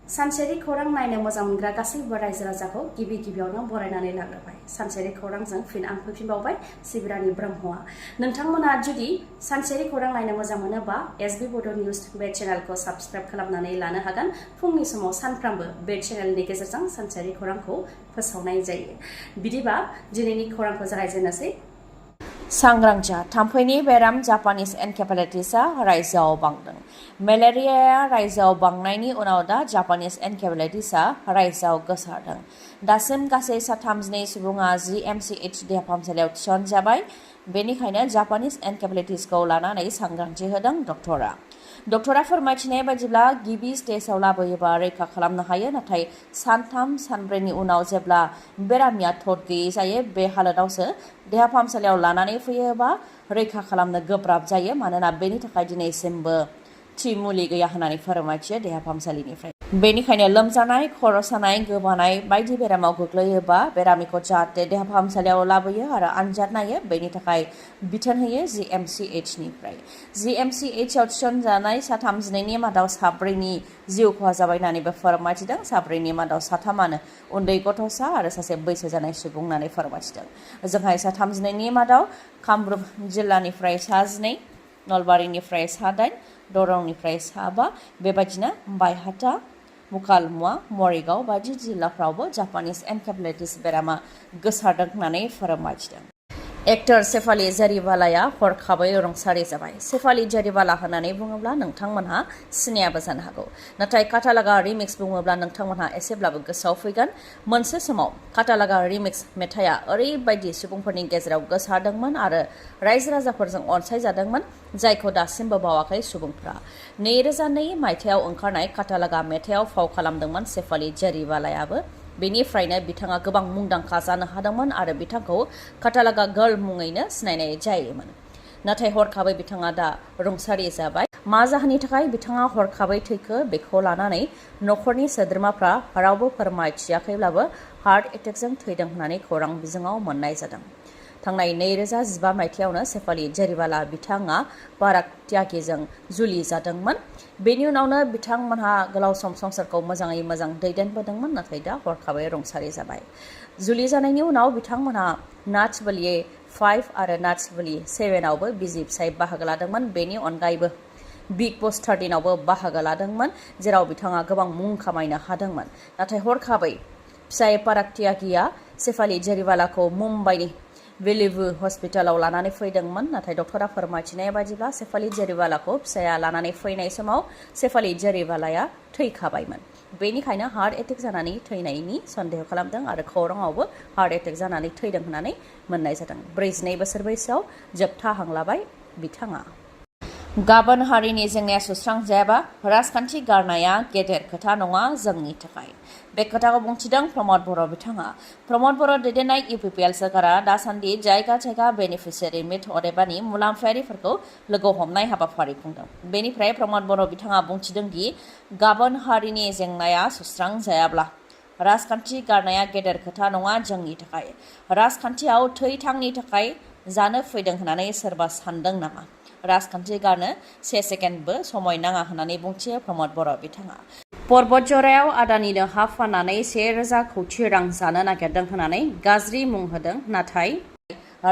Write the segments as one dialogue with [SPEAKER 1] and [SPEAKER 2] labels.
[SPEAKER 1] सानसेरि खौरां नायनो मोजां मोनग्रा गासैबो रायजो राजाखौ गिबि गिबियावनो बरायनानै लाग्रोबाय। सानसेरि खौरांजों फिन आं फैफिनबावबाय सिबिरानि ब्रह्मआ। नोंथांमोना जुदि सानसेरि खौरां नायनो मोजां मोनोबा एसबि बड' निउज बे चेनेलखौ साबस्क्राइब खालामनानै लानो हागोन। फुंनि समाव सानफ्रामबो बे चेनेलनि गेजेरजों सानसेरि खौरांखौ फोसावनाय जायो। बिदिबा दिनैनि खौरांखौ जागायजेननोसै। सांग्रां जा, थाम्फैनि बेराम जापानिज एनकेफेलाइटिसआ रायजोआव बांदों। मेलेरियाया रायजोआव बांनायनि उनाव दा जापानिज एनकेफेलाइटिसआ रायजोआव गोसारदों। दासिम गासै 32 सुबुङा GMCH देहा फाहामसालियाव थिसनजाबाय। बेनिखायनो जापानिज एनकेफेलाइटिसखौ लानानै सांग्रांथि होदों डक्टरा फोरमायथिनाय बायदिब्ला गिबि स्टेजआव लाबोयोबा रैखा खालामनो हायो, नाथाय सानथाम सानब्रैनि उनाव जेब्ला बेरामिया थद गैयै जायो, बे हालोदावसो देहा फाहामसालियाव लानानै फैयोबा रैखा खालामनो गोब्राब जायो, मानोना बेनि थाखाय दिनैसिमबो थि मुलि गैया होननानै फोरमायथियो देहा फाहामसालिनिफ्राय। बेनिखायनो लोमजानाय, खर' सानाय, गोबानाय बायदि बेरामाव गोग्लैयोबा बेरामिखौ जाहाथे देहा फाहामसालियाव लाबोयो आरो आनजाद नायो, बेनि थाखाय बिथोन होयो GMCHनिफ्राय। GMCHआव थिसनजानाय 32नि मादाव 4नि जिउ खहा जाबाय होननानैबो फोरमायथिदों। 4नि मादाव 3आनो उन्दै गथ'सा आरो सासे बैसो जानाय सुबुं होननानै फोरमायथिदों। ओजोंहाय 32नि मादाव कामरुप जिल्लानिफ्राय 12, नलबारिनिफ्राय 8, दरंनिफ्राय 5, बेबायदिनो बायहाटा, मुकालमुवा, मरिगाव बायदि जिल्लाफ्रावबो जापानिज एनकेफेलाइटिस बेरामा गोसारदों होननानै फोरमायथिदों। एक्टर शेफाली जारिवालाया हरखाबै रुंसारि जाबाय। शेफाली जारिवाला होननानै बुङोब्ला नोंथांमोनहा सिनायाबो जानो हागौ, नाथाय काटालागा रिमिक्स बुङोब्ला नोंथांमोनहा एसेब्लाबो गोसोआव फैगोन। मोनसे समाव काटालागा रिमिक्स मेथाइआ ओरैबायदि सुबुंफोरनि गेजेराव गोसारदोंमोन आरो रायजो राजाफोरजों अनसायजादोंमोन, जायखौ दासिमबो बावाखै सुबुंफ्रा। 2002 मायथाइयाव ओंखारनाय काटालागा मेथाइआव फाव खालामदोंमोन शेफाली जारिवालायाबो। बेनिफ्रायनो बिथाङा गोबां मुंदांखा जानो हादोंमोन आरो बिथांखौ काटालागा गार्ल मुङैनो सिनायनाय जायोमोन। नाथाय हरखाबै बिथाङा दा रुंसारि जाबाय। मा जाहोननि थाखाय बिथाङा हरखाबै थैखो बेखौ लानानै नखरनि सोद्रोमाफ्रा रावबो फोरमायथियाखैब्लाबो हार्ट एटेकजों थैदों होननानै खौरां बिजोङाव मोननाय जादों। थांनाय 2015 मायथाइयावनो शेफाली जारिवाला बिथाङा बाराक त्यागीजों जुलि जादोंमोन। बेनि उनावनो बिथांमोनहा गोलाव सम संसारखौ मोजाङै मोजां दैदेनबोदोंमोन, नाथाय दा हरखाबै रुंसारि जाबाय। जुलि जानायनि उनाव बिथांमोनहा नाच बलिए 5 आरो नाच बलि 7आवबो बिसि फिसाय बाहागो लादोंमोन। बेनि अनगायैबो बिग बस 13आवबो बाहागो लादोंमोन, जेराव बिथाङा गोबां मुं खामायनो हादोंमोन। नाथाय हरखाबै फिसाय बाराक त्यागीया शेफाली जारिवालाखौ मुम्बाइनि वेलिवु हस्पिटालाव लानानै फैदोंमोन, नाथाय डक्टरा फोरमायथिनाय बायदिब्ला शेफाली जारिवालाखौ फिसाया लानानै फैनाय समाव शेफाली जारिवालाया थैखाबायमोन। बेनिखायनो हार्ट एटेक जानानै थैनायनि सन्देह खालामदों आरो खौराङावबो हार्ट एटेक जानानै थैदों होननानै मोननाय जादों। 42 बोसोर बैसोआव जोबथा हां लाबाय बिथाङा। गाबोन हारिनि जेंनाया सुस्रांजायाबा राजखान्थि गारनाया गेदेर खोथा नङा जोंनि थाखाय। बे खोथाखौ बुंथिदों प्रमद बर' बिथाङा। प्रमद बर' दैदेननाय UPPL सोरखारा दासान्दि जायगा जायगा बेनिफिसियारि मिट अदेबानि मुलाम्फायारिफोरखौ लोगो हमनाय हाबाफारि खुंदों। बेनिफ्राय प्रमद बर' बिथाङा बुंथिदों दि गाबोन हारिनि जेंनाया सुस्रांजायाब्ला राजखान्थि गारनाया गेदेर खोथा नङा जोंनि थाखाय। राजखान्थियाव थै-थांनि थाखाय जानो फैदों होननानै सोरबा सानदों नामा? राजखान्थि गारनो 1 सेकेन्डबो समय नाङा होननानै बुंथियो प्रमद बर' बिथाङा। पर्बतजरायाव आदानिनो हा फाननानै 1000 कौटि रां जानो नागिरदों होननानै गाज्रि मुं होदों, नाथाय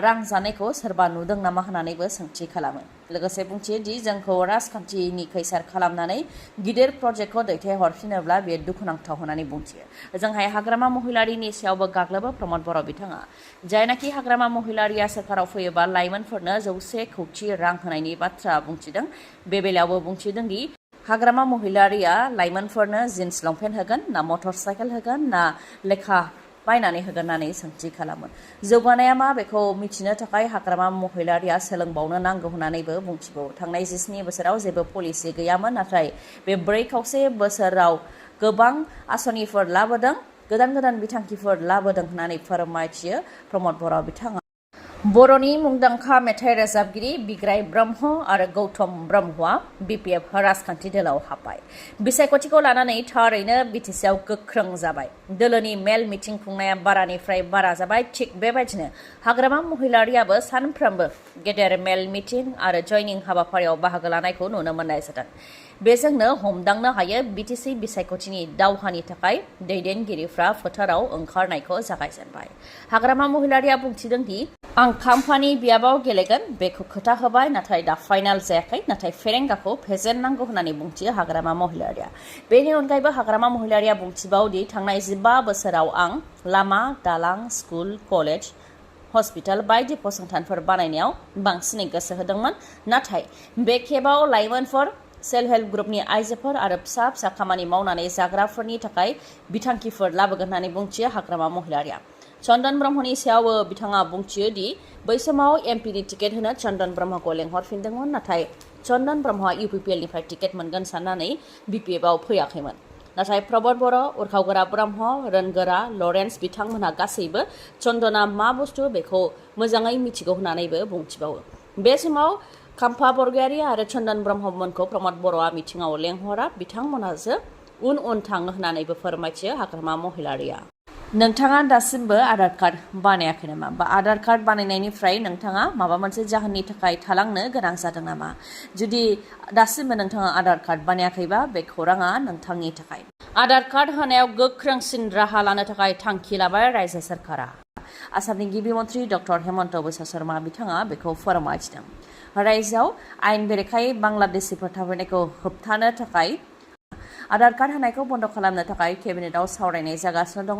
[SPEAKER 1] रां जानायखौ सोरबा नुदों नामा होननानैबो सोंथि खालामो। लोगोसे बुंथियो दि जोंखौ राजखान्थिनि खैसार खालामनानै गिदिर प्रजेक्टखौ दैथायहरफिनोब्ला बेयो दुखुनांथाव होननानै बुंथियो। ओजोंहाय हाग्रामा महिलारीनि सायावबो गाग्लोबो प्रमद बर' बिथाङा। जायनाखि हाग्रामा महिलारीया सोरखाराव फैयोबा लाइमोनफोरनो 100 कौटि रां होनायनि बाथ्रा बुंथिदों। बे बेलायावबो बुंथिदों दि हाग्रामा महिलारीया लाइमोनफोरनो जिन्स लंपेन्ट होगोन ना मटर साइकेल होगोन ना लेखा बायनानै होगोन होननानै सोंथि खालामो। जौगानाया मा बेखौ मिथिनो थाखाय हाग्रामा महिलारीया सोलोंबावनो नांगौ होननानैबो बुंथिबावो। थांनाय 17 बोसोराव जेबो पलिसि गैयामोन, नाथाय बे 4.5 बोसोराव गोबां आसनिफोर लाबोदों, गोदान बिथांखिफोर लाबोदों होननानै फोरमायथियो प्रमद बर' बिथाङा। बर'नि मुंदांखा मेथाइ रोजाबगिरि बिग्राय ब्रह्म आरो गौतम ब्रह्मआ BPF राजखान्थि दोलोआव हाबबाय। बिसायख'थिखौ लानानै थारैनो BTCआव गोख्रों जाबाय। दोलोनि मेल मिटिं खुंनाया बारानिफ्राय बारा जाबाय। थिग बेबायदिनो हाग्रामा महिलारीयाबो सानफ्रोमबो गेदेर मेल मिटिं आरो जयनिं हाबाफारियाव बाहागो लानायखौ नुनो मोननाय जादों।
[SPEAKER 2] बेजोंनो हमदांनो हायो BTC बिसायख'थिनि दावहानि थाखाय दैदेनगिरिफ्रा फोथाराव ओंखारनायखौ जागायजेनबाय। हाग्रामा महिलारिया बुंथिदों दि आं खाम्फानि बियाबाव गेलेगोन बेखौ खोथा होबाय नाथाय दा फाइनाल जायाखै नाथाय फेरेंगाखौ फेजेननांगौ होननानै बुंथियो हाग्रामा महिलारिया। बेनि अनगायैबो हाग्रामा महिलारिया बुंथिबावदि थांनाय 15 बोसोराव आं लामा, दालां, स्कुल, कलेज, हस्पिटाल बायदि फसंथानफोर बानायनायाव बांसिनै गोसो होदोंमोन नाथाय बे खेबाव लाइमोनफोर सेल्फ हेल्प ग्रुपनि आइजोफोर आरो फिसा फिसा खामानि मावनानै जाग्राफोरनि थाखाय बिथांखिफोर लाबोगोन होननानै बुंथियो हाग्रामा महिलारिया। चन्दन ब्रह्मनि सायावबो बिथाङा बुंथियो दि बै समाव एमपिनि टिकेट होनो चन्दन ब्रह्मखौ लेंहरफिनदोंमोन नाथाय चन्दन ब्रह्मआ UPPL निफ्राय टिकेट मोनगोन साननानै BPFआव फैयाखैमोन। नाथाय प्रमद बर', उरखावगोरा ब्रह्म, रोनगोरा लरेन्स बिथांमोनहा गासैबो चन्दना मा बुस्थु बेखौ मोजाङै मिथिगौ होननानैबो बुंथिबावो। बे समाव खाम्फा बरगयारी आरो चन्दन ब्रह्ममोनखौ प्रमद बर'आ मिथिङाव लेंहरा बिथांमोनहासो उन उन थाङो होननानैबो फोरमायथियो हाग्रामा महिलारिया। नोंथाङा दासिमबो आधार कार्ड बानायाखै नामा बा आधार कार्ड बानायनायनिफ्राय नोंथाङा माबा मोनसे जाहोननि थाखाय थालांनो गोनां जादों नामा? जुदि दासिमबो नोंथाङा आधार कार्ड बानायाखैबा बे खौराङा नोंथांनि थाखाय। आधार कार्ड होनायाव गोख्रोंसिन राहा लानो थाखाय थांखि लाबाय रायजो सोरखारा। आसामनि गिबि मन्थ्रि डक्टर हेमन्त बिश्व शर्मा बिथाङा बेखौ फोरमायथिदों। रायजोआव आयेन बेरेखायै बांलादेशिफोर थाफैनायखौ होबथानो थाखाय आधार कार्ड होनायखौ बन्द खालामनो थाखाय केबिनेटआव सावरायनाय जागासिनो दङ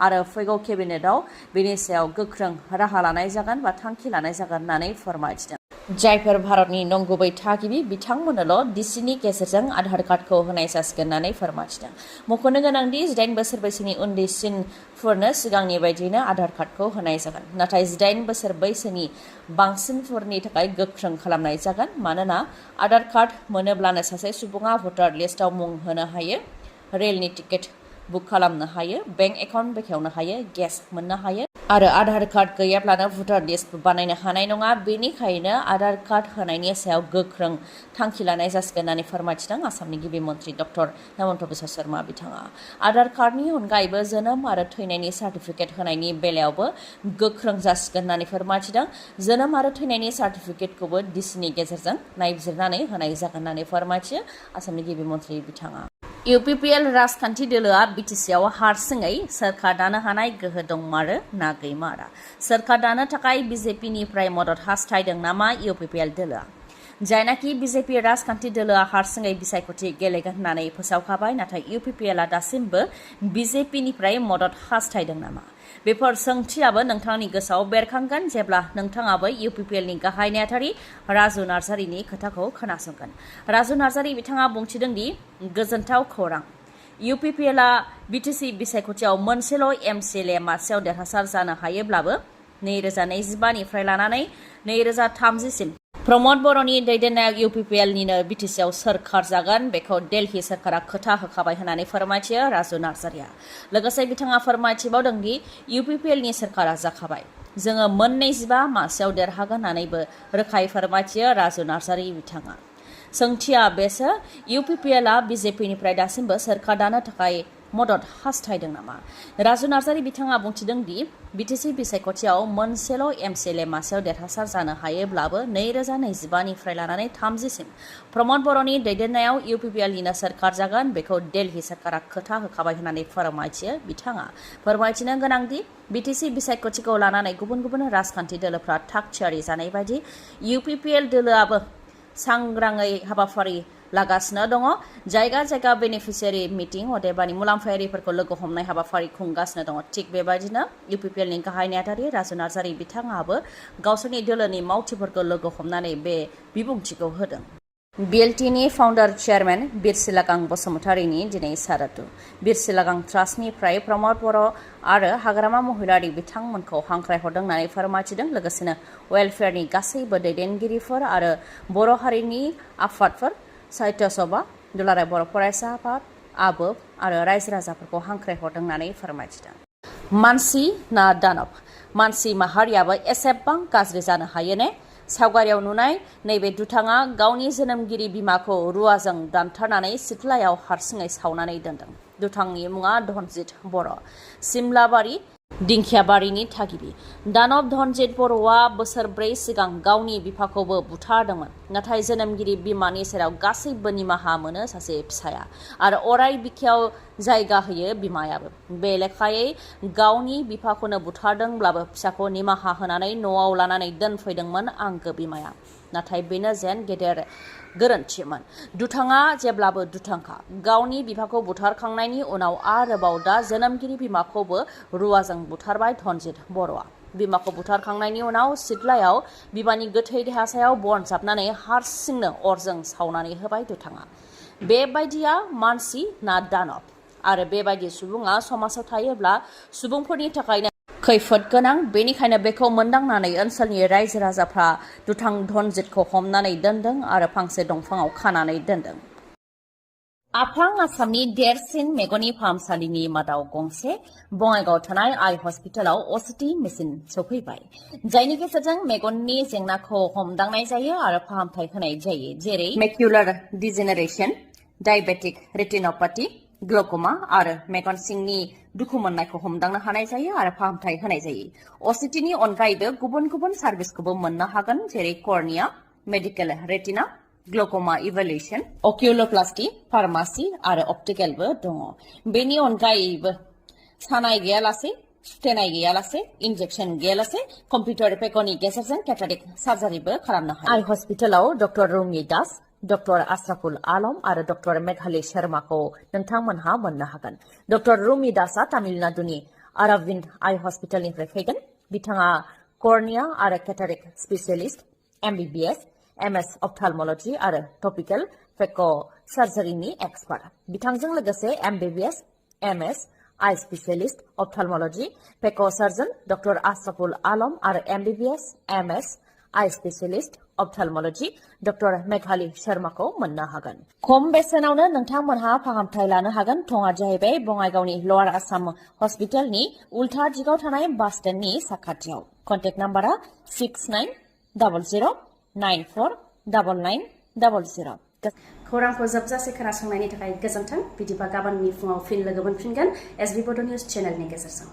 [SPEAKER 2] आरो फैगौ केबिनेटआव बेनि सायाव गोख्रों राहा लानाय जागोन बा थांखि लानाय जागोन होननानै फोरमायथिदों। जायफोर भारतनि नंगुबै थागिबि बिथांमोननोल' डिसिनि गेजेरजों आधार कार्डखौ होनाय जासिगोन होननानै फोरमायथिदों। मख'नो गोनांदि 18 बोसोर बैसोनि उन्दैसिनफोरनो सिगांनि बायदियैनो आधार कार्डखौ होनाय जागोन नाथाय 18 बोसोर बैसोनि बांसिनफोरनि थाखाय गोख्रों खालामनाय जागोन मानोना आधार कार्ड मोनोब्लानो सासे सुबुङा भटार लिस्टआव मुं होनो हायो, रेलनि टिकेट बुक खालामनो हायो, बेंक एकाउन्ट बेखेवनो हायो, गेस मोननो हायो आरो आधार कार्ड गैयाब्लानो भटार लिस्ट बानायनो हानाय नङा। बेनिखायनो आधार कार्ड होनायनि सायाव गोख्रों थांखि लानाय जासिगोन होननानै फोरमायथिदों आसामनि गिबि मन्थ्रि डक्टर हेमन्त बिश्व शर्मा बिथाङा। आधार कार्डनि अनगायैबो जोनोम आरो थैनायनि सार्टिफिकेट होनायनि बेलायावबो गोख्रों जासिगोन होननानै फोरमायथिदों। जोनोम आरो थैनायनि सार्टिफिकेटखौबो डिसिनि गेजेरजों नायबिजिरनानै होनाय जागोन होननानै फोरमायथियो आसामनि गिबि मन्थ्रि बिथाङा। UPPL राजखान्थि दोलोआ BTCआव हारसिङै सोरखार दानो हानाय गोहो दंमारो ना गैमारा? सोरखार दानो थाखाय BJPनिफ्राय मदद हास्थायदों नामा UPPL दोलोआ? जायनाखि BJP राजखान्थि दोलोआ हारसिङै बिसायख'थि गेलेगोन होननानै फोसावखाबाय नाथाय UPPLआ दासिमबो BJPनिफ्राय मदद हास्थायदों नामा? बेफोर सोंथियाबो नोंथांनि गोसोआव बेरखांगोन जेब्ला नोंथाङाबो UPPLनि गाहाय नेहाथारि राजु नार्जारिनि खोथाखौ खोनासंगोन। राजु नार्जारि बिथाङा बुंथिदों दि गोजोनथाव खौरां। UPPLआ BTC बिसायख'थियाव मोनसेल' MCLA मासेयाव देरहासार जानो हायोब्लाबो 2025 निफ्राय लानानै 2030 सिम प्रमद बर'नि दैदेननायाव UPPLनिनो BTCआव सोरखार जागोन बेखौ दिल्ली सोरखारा खोथा होखाबाय होननानै फोरमायथियो राजु नार्जारिया। लोगोसे बिथाङा फोरमायथिबावदों दि UPPLनि सोरखारा जाखाबाय, जोङो 25 मासेयाव देरहागोन होननानैबो रोखायै फोरमायथियो राजु नार्जारि बिथाङा। सोंथिया बेसो UPPLआ BJPनिफ्राय दासिमबो सोरखार दानो थाखाय मदद हास्थायदों नामा? राजु नार्जारि बिथाङा बुंथिदों दि BTC बिसायख'थियाव मोनसेल' MCLA मासेयाव देरहासार जानो हायोब्लाबो 2025 निफ्राय लानानै 30 सिम प्रमद बर'नि दैदेननायाव UPPLनिनो सोरखार जागोन बेखौ दिल्ली सोरखारा खोथा होखाबाय होननानै फोरमायथियो बिथाङा। फोरमायथिनो गोनांदि BTC बिसायख'थिखौ लानानै गुबुन गुबुन राजखान्थि दोलोफ्रा थाग थियारि जानाय बायदि UPPL दोलोआबो सांग्राङै हाबाफारि लागासिनो दङ। जायगा जायगा बेनिफिसियारि मिटिं अदेबानि मुलाम्फायारिफोरखौ लोगो हमनाय हाबाफारि खुंगासिनो दङ। थिग बेबायदिनो UPPLनि गाहाय नेहाथारि राजु नार्जारि बिथाङाबो गावसोरनि दोलोनि मावथिफोरखौ लोगो हमनानै बे बिबुंथिखौ होदों। BLTनि फाउन्डार चेयारमेन बिरसिलागां बसुमतारिनि दिनै सारादु। बिरसिलागां ट्रास्टनिफ्राय प्रमद बर' आरो हाग्रामा महिलारि बिथांमोनखौ हांख्रायहरदों होननानै फोरमायथिदों। लोगोसेनो वेलफेयारनि गासैबो दैदेनगिरिफोर आरो बर' हारिनि आफादफोर साहित्य सभा, दुलाराय बर' फरायसा आफाद, आबोब आरो रायजो राजाफोरखौ हांख्रायहरदों होननानै फोरमायथिदों। मानसि ना दानब? मानसि माहारियाबो एसेबां गाज्रि जानो हायो ने? सावगारियाव नुनाय नैबे दुथाङा गावनि जोनोमगिरि बिमाखौ रुवाजों दानथारनानै सिथ्लायाव हारसिङै सावनानै दोनदों। दुथांनि मुङा धनजित बर'। सिमलाबारि दिंखियाबारिनि थागिबि दानब धनजित बर'आ बोसोरब्रै सिगां गावनि बिफाखौबो बुथारदोंमोन नाथाय जोनोमगिरि बिमानि सेराव गासैबो निमाहा मोनो सासे फिसाया आरो अराय बिखायाव जायगा होयो बिमायाबो बे लेखायै गावनि बिफाखौनो बुथारदोंब्लाबो फिसाखौ निमाहा होनानै न'आव लानानै दोनफैदोंमोन आंगो बिमाया नाथाय बेनो जेन गेदेर गोरोन्थिमोन दुथाङा जेब्लाबो दुथांखा गावनि बिफाखौ बुथारखांनायनि उनाव आरोबाव दा जोनोमगिरि बिमाखौबो रुवाजों बुथारबाय धनजित बर'आ बिमाखौ बुथारखांनायनि उनाव सिथ्लायाव बिमानि गोथै देहा सायाव बन जाबनानै हारसिंनो अरजों सावनानै होबाय दुथाङा बेबायदिया मानसि ना दानब आरो बेबायदि सुबुङा समाजाव थायोब्ला सुबुंफोरनि थाखायनो खैफोद गोनां बेनिखायनो बेखौ मोनदांनानै ओनसोलनि रायजो राजाफ्रा दुथां धनजितखौ हमनानै दोनदों आरो फांसे दंफाङाव खानानै दोनदों आफां आसामनि देरसिन मेगननि फाहामसालिनि मादाव गंसे बङाइगावआव थानाय आइ हस्पिटालाव असिटि मेसिन सौफैबाय जायनि गेजेरजों मेगननि जेंनाखौ हमदांनाय जायो आरो फाहामथाय होनाय जायो जेरै मेक्युलार डिजेनेरेशन डायबेटिक रेटिनोपैथी ग्लुक'मा आरो मेगन सिंनि दुखु मोननायखौ हमदांनो हानाय जायो आरो फाहामथाय होनाय जायो असिटिनि अनगायैबो गुबुन गुबुन सार्भिसखौबो मोननो हागोन जेरै cornea medical retina glaucoma इभेलुएशन अकिउलोप्लास्टी pharmacy आरो अप्टिकेलबो दङ बेनि अनगायैबो सानाय गैयालासे सुथेनाय गैयालासे इन्जेक्सन गैयालासे कम्पिउटार पेकनि गेजेरजों केटारेक्ट सार्जारिबो खालामनो हायो आइ हस्पिटालाव डक्टर रुमि दास डक्टर आशराफुल आलम आरो डक्टर मेघाली शर्माखौ नोंथांमोनहा मोननो हागोन डक्टर रुमि दासआ तामिलनाडुनि अरविंद आइ हस्पिटालनिफ्राय फैगोन बिथाङा कर्निया आरो केटारेक्ट स्पेसियलिस्ट MBBS MS अप्थालमोलॉजी आरो टपिकल फेक' सार्जारिनि एक्सपार्ट बिथांजों लोगोसे MBBS MS आइ स्पेसियलिस्ट अप्थालमोलॉजी फेक' सार्जन डक्टर आशराफुल आलम आरो MBBS MS आइ स्पेसियलिस्ट अप्थालमोलॉजी डक्टर मेघाली शर्माखौ मोननो हागोन खम बेसेनावनो नोंथांमोनहा फाहामथाय लानो हागोन थङा जाहैबाय बङाइगावनि लवार आसाम हस्पिटालनि उल्था दिगाव थानाय बास स्टेन्डनि साखाथियाव कन्टेक्ट नाम्बारा 6900949900
[SPEAKER 1] खौरांखौ जोबजासे खोनासंनायनि थाखाय गोजोन्थों बिदिबा गाबोननि फुङाव फिन लोगो मोनफिनगोन SB बड' निउज चेनेलनि गेजेरजों